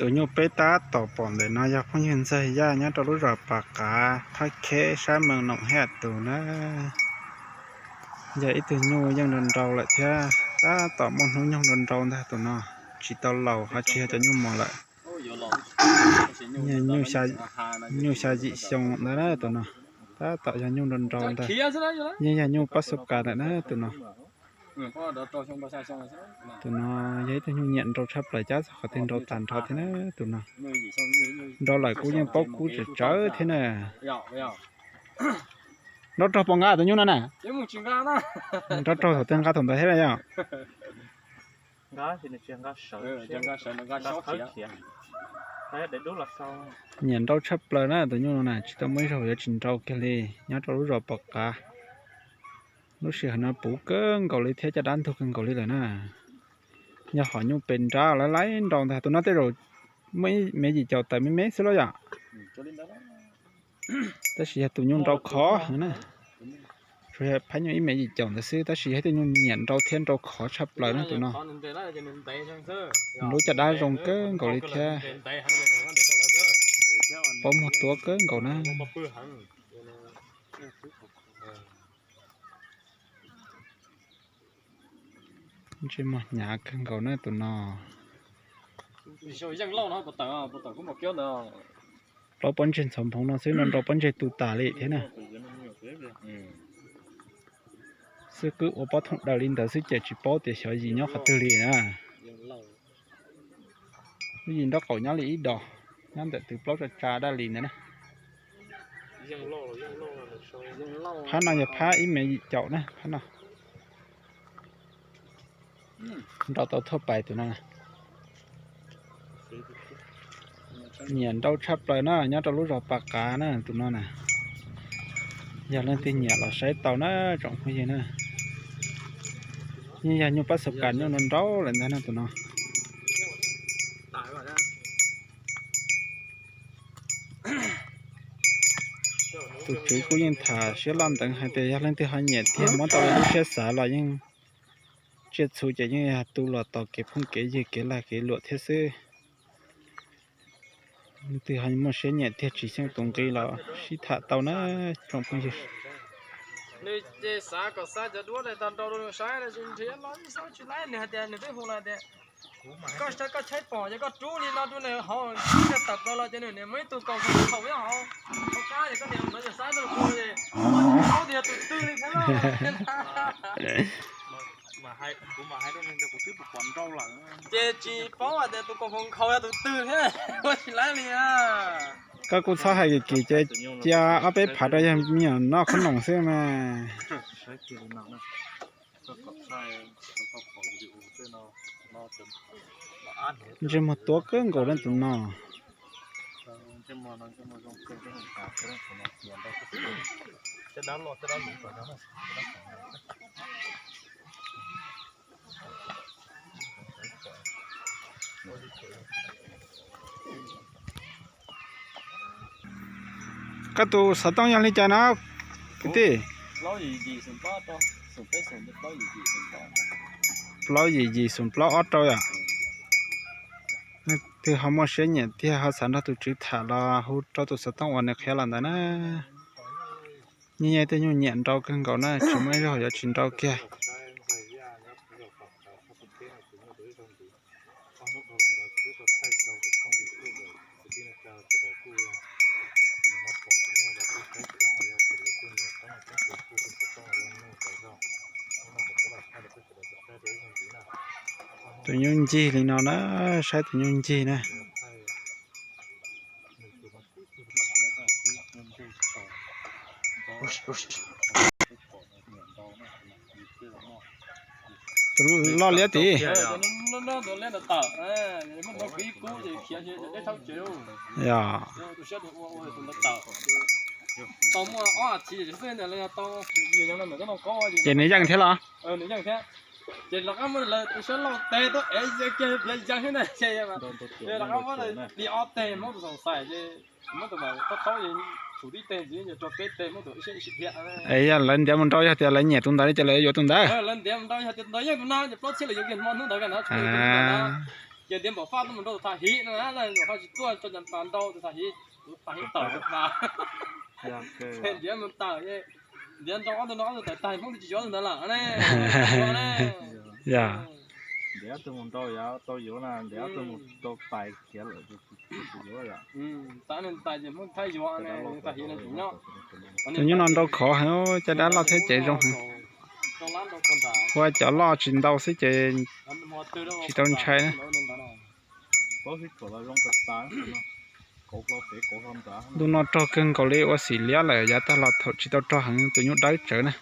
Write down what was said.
Tus nyuj peb tab tom pom ntawm no yog phooj ywg Ntxawg Yaj nyob rau lub zos Pas Qav Thaj Kheb sab Mees Noom Hej tus na. Yog ib tug nyuj yeej nrau nrau lawm thiab, tab tom muaj hnub nyoog nrau nrau ntag tus no, tsis tau laus ho tsis yog cov nyuj mos lawm. Nyuj xya yim xyoo ntawd na tus no, tab tom yog nyuj nrau nrau ntag, yeej yog nyuj pab xu kas ntawm na tus no. Tus no yog ib tug nyuj nyiam nrau tshaj plaws, cab txog qhov twg nrau tas nrho thiab na tus no. Nrau lawm kuj yeej paub kub tsawv tsawv thiab na. Nrau raug puas nqa tus nyuj no na? Nrau raug thaum twg nqa thaum ntawd thiab na yog. Nyiam nrau tshaj plaws na tus nyuj no na, tsis tau muaj ib zaug yuav tsis nrau kiag li. Nyob rau lub zos Pom Qav, lub sij hawm no puv kawg nkaus li thiab caj dab ntug kawg nkaus li lawm na. Yog hom nyuj pes nrab lawv laib nrau ntag, tus no tej zaum muaj ib me yim caum tawm me me xwb los yom. Tab sis yog tus nyuj nrau khov na, tsuas yog phab nyuj ib me yim caum ntawd xwb, tab sis yog ib tug nyuj nyiam nrau thiab nrau khov tshaj plaws na tus no. Lub caj dab zoo kawg nkaus li thiab, paub muag tuab kawg nkaus na. Ntsej muag hnyav kawg nkaus na tus no. Plaub pob ntseg ntxhov nphoov no xwb no nrau pob ntseg tu tas li thiab na. Xwb kwb ua pob thooj daws li ntawd xwb ces tsis paub tias xyov yim nyob qhov twg li na. Lub yim nraub qaum nyob li ib dos, nyob ntawm tus plaub tsa tsa daj li ntawd na. Phab no yog phab ib me yim caum na phab no. Nrau tau thuaj pais tus no. Nyiam nrau tshaj plaws na, nyob rau lub zos Pas Qav na tus no na. Yog leej twg nyiam los saib tau na tsoom phooj ywg na. Yeej yog nyuj pab xu kas nyuj nrau nrau lawm ntag na tus no. Tus tswv kuj yeej tham siab loj nteev hais tias yog leej twg ho nyiam thiab muab tau lub siab xav los yeej tsiaj txhu ces yeej yog tu los tos kev phooj kev ywg kev lag kev luam thiab xwb. Leej twg ho muaj siab nyiam tiag tsis xyeej tus nqi los sib tham tau na tsoom phooj ywg. Nws ces xav kom xa cov duab tag nrho rau nws saib tsis nrhiav los ib xab tsis laib, nws hais tias nws twb hu los tias koj saib koj tshaib pom ces koj rub li no rau nws hauv, tawm plaws los ces nws niam muaj ib tug kaus hau hauv hauv qab ces koj niam ntawd yog saib rau kuv ces paub tias yog tus twg li thiab. Ces tsis paub hais tias tus kaus hau nkhaus yog tus twg thiab, ua tsis laib li. Koj kuj txhob hais kim kim ces cia ob peb phav rau yog me nyuam noj qhob noom xwb mas. Ntsej muag tuab kawg nkaus leej tus no. Koj tus xov tooj yog li cas no kwv tij? Plaub yim yim xoom plaub ob rau yom. Leej twg ho muaj siab nyiam tiag ho xav nrog tus tswv tham los hu rau tus xov tooj uas nws qhia los ntawd na. Yeej yog tej nyuj nyiam nrau kawg nkaus na, tsis muaj ib zaug yuav tsis nrau kiag. Tus nyuj ncig li no na, saib tus nyuj ncig na. Tus loj liab tid. Ces nws yeej thiab los? Es yog lawv ntiav mus nrau yog tias lawv nyiam tus ntawd li ces lawv yuav tus ntawd. Ces ntiav npaum faj tuaj mus nrau tus tham hiv no na, npaum faj tsis tuaj tso cov pas nrau tus tham hiv, tus tham hiv tawm cov pas. Ntiav mus tawm, ntiav nrau ob tug nrau ob tug tawm tag Hmoob twb tsis yuav tus ntawd lawm ne. Ya. Ntiav ob tug mus nrau yav tau yuav na, ntiav ob tug mus rau tais khiav lawm, tsis yuav yom. Tais ces Hmoob thab yuav ne, tham hiv no tsis nyob. Tus nyuj no nrau khov heev, caj dab loj thiab cev zoo heev. Ua cov loj tsis ntau xwb ces tsis tau ntshai na. Ntu no rog kawg nkaus li ua xim liab lawm, yav tag los thaum tsis tau rog heev tus nyuj dawb tsawv na.